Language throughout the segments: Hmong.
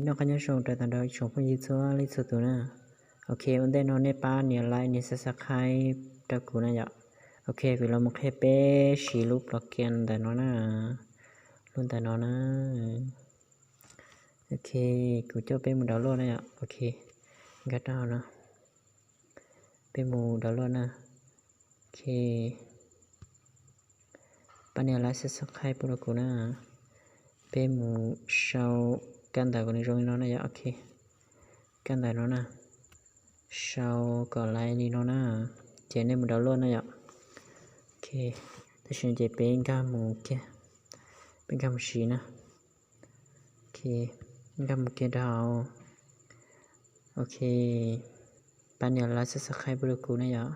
Nyob qab nyob zoo rau tag nrho ib tsoom phooj ywg txhua leej txhua tus na. Ok, ua ntej no nej pab nias like nias subscribe rau kuv na yom. Ok, kuv los mus qhia peb siv lub program ntawm no na. Lub ntawm no na. Ok, kuv coj peb mus download na yom. Ok, nkag rau hauv no. Peb mus download na. Ok, pab nias like subscribe pub rau kuv na. Peb mus sau kab ntawv kom nws zoo li no na yom. Ok, kab ntawv no na, sau kom laiv li no na, ces nej mus download na yom. Ok, tam sim no ces peb nkag mus kiag, peb nkag mus siv na. Ok, nkag mus kiag rau hauv. Ok, pab nias like subscribe pub rau kuv na yom.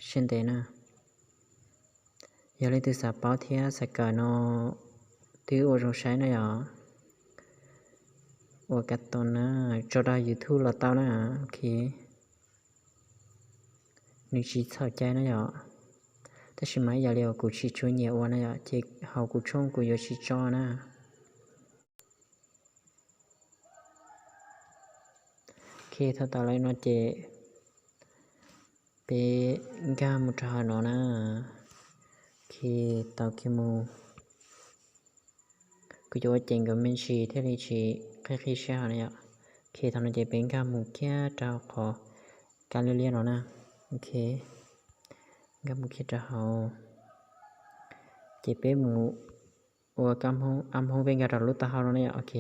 Siab ntev na. Yog leej twg xav paub thiab xav kawm no twb ua zoo saib na yom. Ua kab toom na, tso rau YouTube los tau na. Ok, nws tsis txhaum cai na yom. Tab sis mas ib yam li uas kuv tsis tshua nyiam ua na yom, ces hauv kuv tshooj kuv yuav tsis tso na. Ok, thaum tau li no ces peb nkag mus rau hauv no na. Ok, tau kiag mus. Kuv cov ua ceev nkawd me ntsis thiaj li tsis qhib qhib siab hauv na yom. Ok, thaum no ces peb nkag mus kiag rau qhov kab liab liab no na. Ok, nkag mus kiag rau hauv, ces peb mus ua kab Hmoob, ab Hmoob peb nkag rau lub taub hau no na yom. Ok,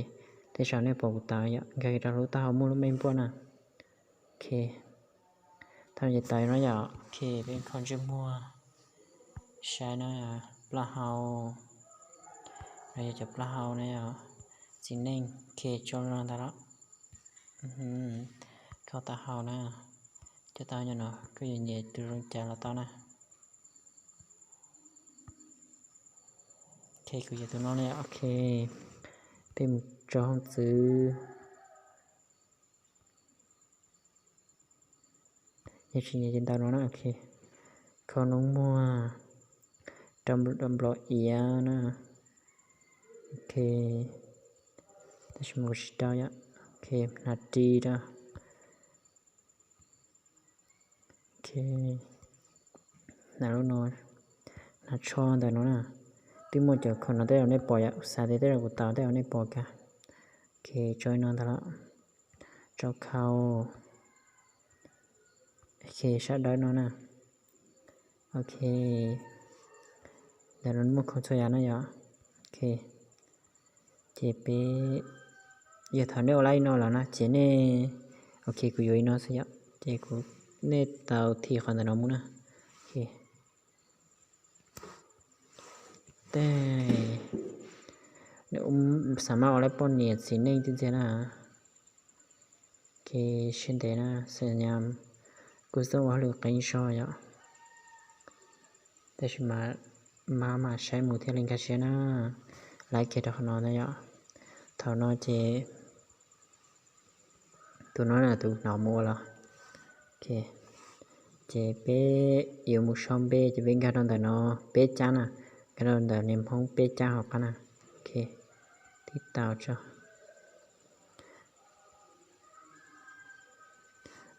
tej zaum nej pom kuv tav yom, nkag rau lub taub hau muaj lub me npuaj na. Ok, thaum no ces tav no yom. Ok, peb kho ntsej muag saib na, plaub hau, no yog cov plaub hau na yom, txiv neej. Ok, tso no ntag los. Koj taub hau na, cov taub hau nyob no koj yuav nyiam tus zoo cas los tau na. Ok, kuv yuav tus no na. Ok, peb mus tso hoob txwv. Yog tsis nyiam ces ntawm no na. Ok, kho noob muag, rau nplos iav na. Ok, tab sis mas kuv tsis rau yom. Ok, hnav ris rau. Ok, hnav lub no, hnav tsho ntawm no na. Twb muaj cov kho no tej zaum nej pom yom, xav tias tej zaum kuv tav tej zaum nej pom kiag. Ok, tso li no ntag los. Tso khau. Ok, sab dawb no na. Ok, ntawm no muaj khau txhua yam na yom. Ok, ces peb, yog thaum nej ua li no lawm na ces nej, ok, kuv yuav li no xwb yom, ces kuv, nej tau thim qhov ntawm no mus na. Ok, tej, xav mas ua li poj niam txiv neej tiag tiag na. Ok, siab ntev na, xav nyas kuj xav ua hauj lwm qeeb zog yom. Tab sis mas, mas mas saib mus thiaj li nkag siab na. Laiv kiag rau qhov no na yom. Thaum no ces tus no na tus hnov mus ua los. Ok, ces peb yuav mus sau npe ces peb nkag rau ntawm no peb cab na, nkag rau ntawm niag Hmoob peb cab hauv qab na. Ok, tib tau tso.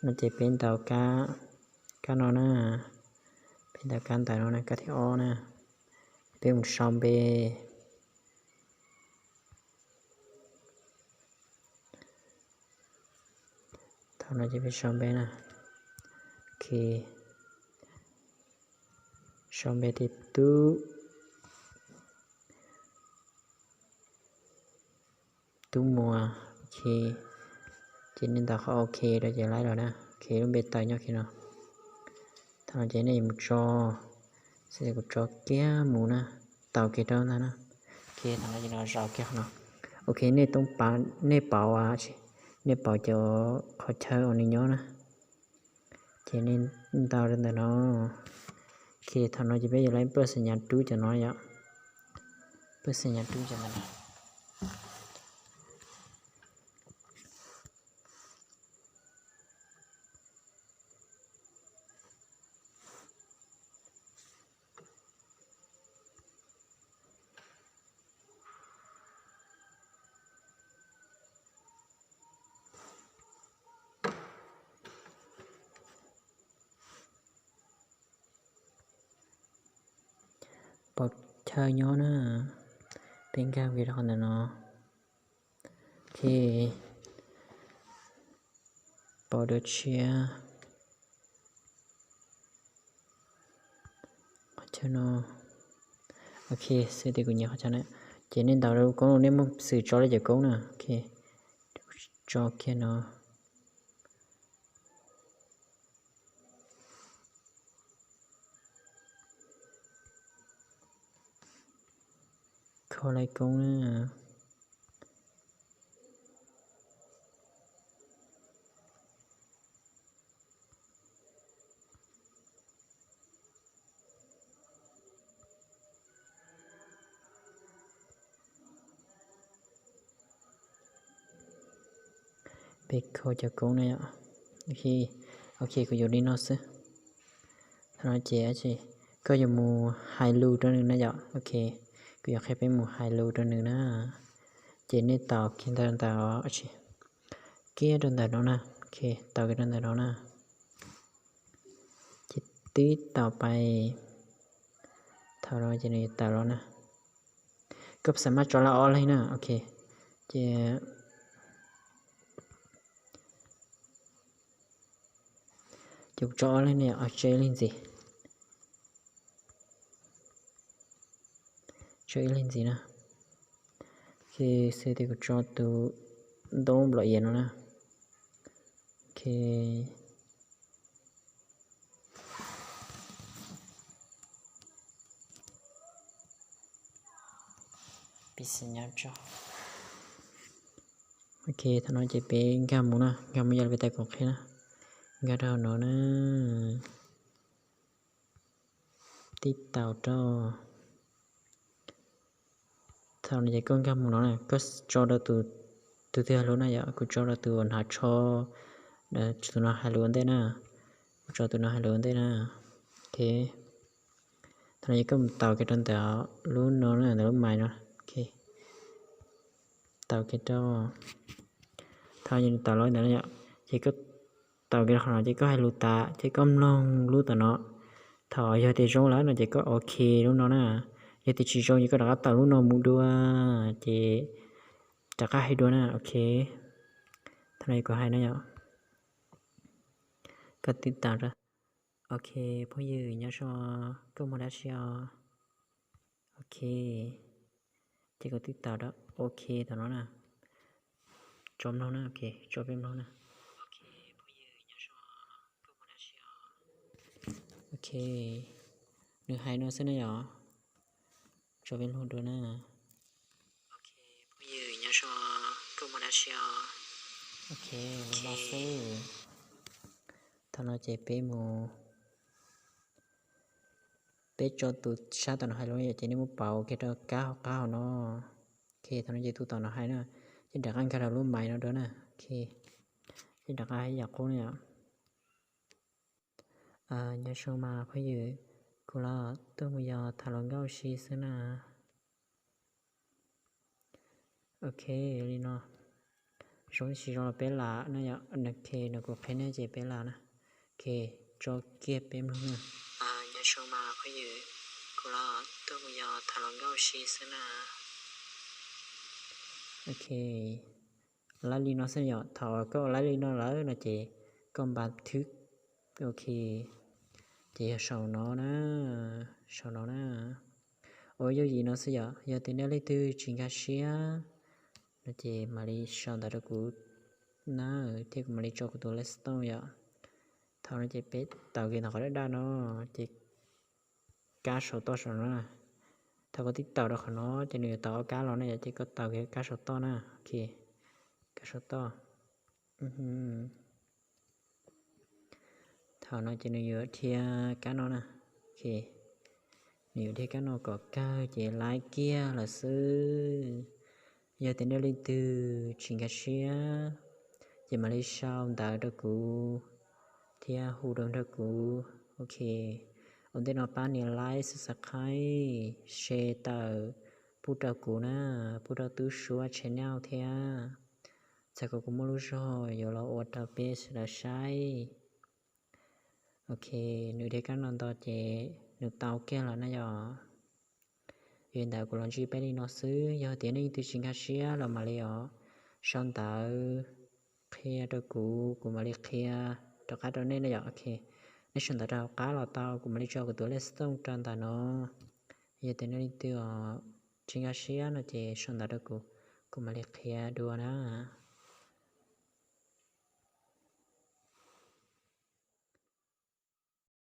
No ces peb ntaus kab, kab no na, peb ntaus kab ntawm no na, kab thib ob na, peb mus sau npe. Thaum no ces peb sau npe na. Ok, sau npe tias Tub, Tub Muas. Ok, ces nej ntaus qhov ok rau ces laiv los na. Ok, lub npe tawm nyob kiag no. Thaum no ces nej yuav mus tso, xav tias kuv tso kiag mus na, tau kiag rau ntag na. Ok, thaum no ces no zaum kiag qhov no. Ok, nej toob pa, nej pauv, nej pauv cov qhov chaw uas nws nyob na. Ces nej ntaus rau ntawm no. Ok, thaum no ces peb yuav laiv pawj xas nyas rub cov no yom. Pawj xas nyas rub cov ntawm no. Pov chaw nyob na, peb nkag kiag rau qhov ntawm no. Ok, pov dua tshiab. Qhov chaw no, ok, xwb tias kuv nyiam qhov chaw na. Ces nej ntaus rau koob, nej muaj xwm tso li cov koob na. Ok, tso kiag no. Kho lai koob na. Peb kho cov koob na yom. Ok, kuv yuav li no xwb. Thaum no ces koj yuav mus hais lus rau nws na yom. Ok, kuv yuav qhia peb mus hais lus rau nws na. Ces nej taus kiag ntawm, kiag rau ntawm no na. Ok, taus kiag rau ntawm no na. Ces tib taus pais, thaum no ces nws yuav tawm los na. Koj xav maj tso laj ob leeg na, ok. Ces, ces kuv tso ob leeg ne, tso ib leeg ntxiv. Tso ib leeg ntxiv na. Ok, xwb tias kuv tso tus ntaub nplom iav no na. Ok. Peb xav nyob tso. Ok, thaum no ces peb nkag mus na, nkag mus yog li peb tais kuv qhia na. Nkag rau hauv no na. Tib taus rau. Thaum no ces koj nkag mus no na, koj tso rau tus, tus twg hais lus na yom, kuv tso rau tus uas hnav tsho, tus no hais lus ua ntej na. Kuv tso tus no hais lus ua ntej na. Ok. Thaum no ces koj mus taus kiag rau ntawm lub no na, ntawm lub mais no. Ok. Taus kiag rau. Thaum nws taus los ntawd no yom, ces koj taus kiag rau qhov no ces koj hais lus tas ces koj mloog lub tom no. Thaum yog tias zoo lawm no ces koj ok lub no na. Yog tias tsis zoo ces koj rov qab taus lub no mus dua, ces rov qab hais dua na. Ok. Thaum no kuv hais na yom. Koj twb taus rau. Ok, phooj ywg nyob zoo, koj muaj dab tsi os? Ok. Ces koj twb taus rau ok tom no na. Tso mloog na, ok, tso peb mloog na. Ok, nws hais no xwb na yom. Tso peb mloog dua na. Ok, phooj ywg nyob zoo, koj muaj dab tsi os? Ok, no xwb. Thaum no ces peb mus, peb tso tus sab tom no hais lus yom, ces nej muab pauv kiag rau kab hauv qab hauv no. Ok, thaum no ces tus tom no hais na, ces rov qab nkag rau lub mais no dua na. Ok, ces rov qab hais yam qub na yom. Nyob zoo mas phooj ywg, kuv los tuaj mus yos tham hluas nkauj si xwb na. Ok, li no. Zoo tsis zoo los peb lam na yom, ok, nws kuv qhia nej ces peb lam na. Ok, tso kiag peb mloog na. Nyob zoo mas phooj ywg, kuv los tuaj mus yos tham hluas nkauj si xwb na. Ok, laib li no xwb yom, thaum koj laib li no lawm no ces koj npa thwb, ok, ces yog saum no na, saum no na. Ua yooj yim no xwb yom, yog tias nej leej twg tsis nkag siab no ces mam li sau ntawv rau kuv na, thiab kuv mam li tso kuv tus lej xov tooj yom. Thaum no ces peb taus kiag ntawm qhov daj daj no, ces kab saum toj saum no na. Thaum koj twb taus rau qhov no ces nws yuav tau ob kab los na yom, ces koj taus kiag kab saum toj na, ok, kab saum toj. Thaum no ces nws yuav dhia kab no na, ok, nws yuav dhia kab no kom kawg ces laib kiag lawm xwb. Yog tias nej leej twg tsis nkag siab ces mam li sau ntawv rau kuv thiab hu rau nrog kuv, ok. Ua ntej no pab nias like, subscribe, share tawm pub rau kuv na, pub rau Tub Suab channel thiab. Txhais kom kuv muaj lub zog yuav los ua rau peb sawv daws saib. Ok, nws dhia kab no nto ces nws tau kiag lawm na yom. Li ntawd kuv los ntsib peb li no xwb, yog tias nej leej twg tsis nkag siab los mam li os sau ntawv qhia rau kuv, kuv mam li qhia rov qab rau nej na yom. Ok, nej sau ntawv rau hauv qab los tau, kuv mam li tso kuv tus lej xov tooj rau ntawm no. Yog tias nej leej twg tsis nkag siab no ces sau ntawv rau kuv, kuv mam li qhia dua na.